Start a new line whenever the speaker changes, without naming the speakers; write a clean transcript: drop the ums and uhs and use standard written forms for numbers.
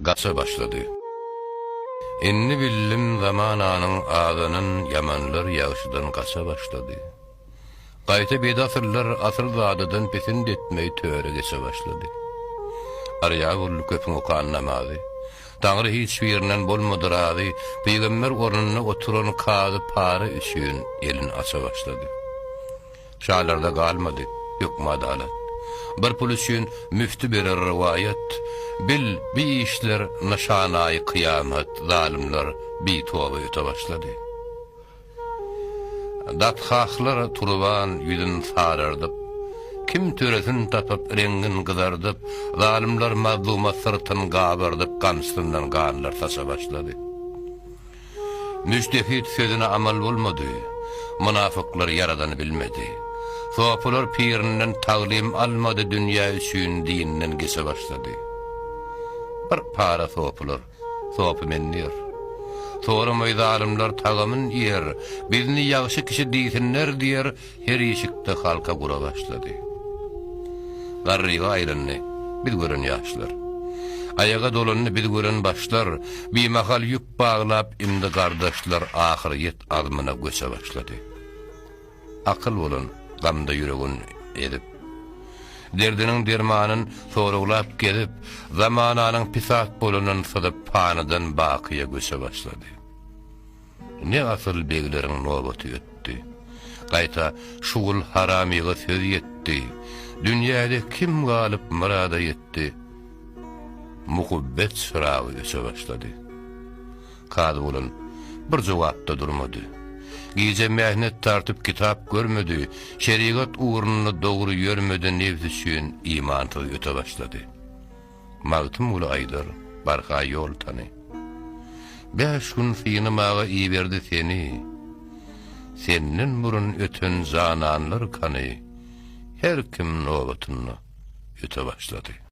Gaça başlady. Indi bildim zamananyň azanyn ýamanlar ýagşydan gaça başlady. Gaýta bedasyllar asylzadadan pisint etmegi töre geçe başlady. Arýa boldy köpüň okan namazy. Taňry hiç birinden bolmady razy, pygamber ornunda oturan kazy para üçin elini aça başlady. Şalarda galmady hökmi adalat. Bir pul üçin müfti berer rowaýat, Bil, bi işler nyşanaýy kyýamat, Zalymlar bitoba öte başlady. Dathahlar turban ýüzün sarardyp, Kim töresin tapyp reňňin gyzardyp, Zalymlar mazluma syrtyn gabardyp, Gamçysyndan ganlar saça başlady. Müjtehit sözüne amal bolmady, Mynafyklar Ýaradany bilmedi. Sopular pirinden taglym almady Dünýä üçin dinden geçe başlady. Bir para sopular, sopy men diýer. Soramaý zalymlar tagamyn iýer, Bizni ýagşy kişi diýsinler diýer, Her işikde halka gura başlady. Garryga aýlandy biz gören ýaşlar. Aýaga dolandy biz gören başlar, Bimahal ýük baglap indi gardaşlar Ahyrýet azmyna göçe başlady. Akyl bolan gamda ýüregin ezip. Derdiniň dermanyn soraglap gezip, Zamananyň pisat bolanyn syzyp Panydan bakyýa göçe başlady. Ne asyl begleriň nobaty ötdi. Gaýta şugul haramyga söz ýetdi. Dünýäde kim galyp myrada ýetdi. Muhubbet çyragy öçe başlady. Kazy bolan bir jogapda durmady. Gije mähnet tartyp kitap görmedi. Şerigat ugrunda dogry ýörmedi nebs üçin imansyz öte başlady. Magtymguly aýdar, barha ýol tany. Bäş gün synamaga iberdi seni, Senden burun öten jananlar kany, Her kim nobatynda öte başlady.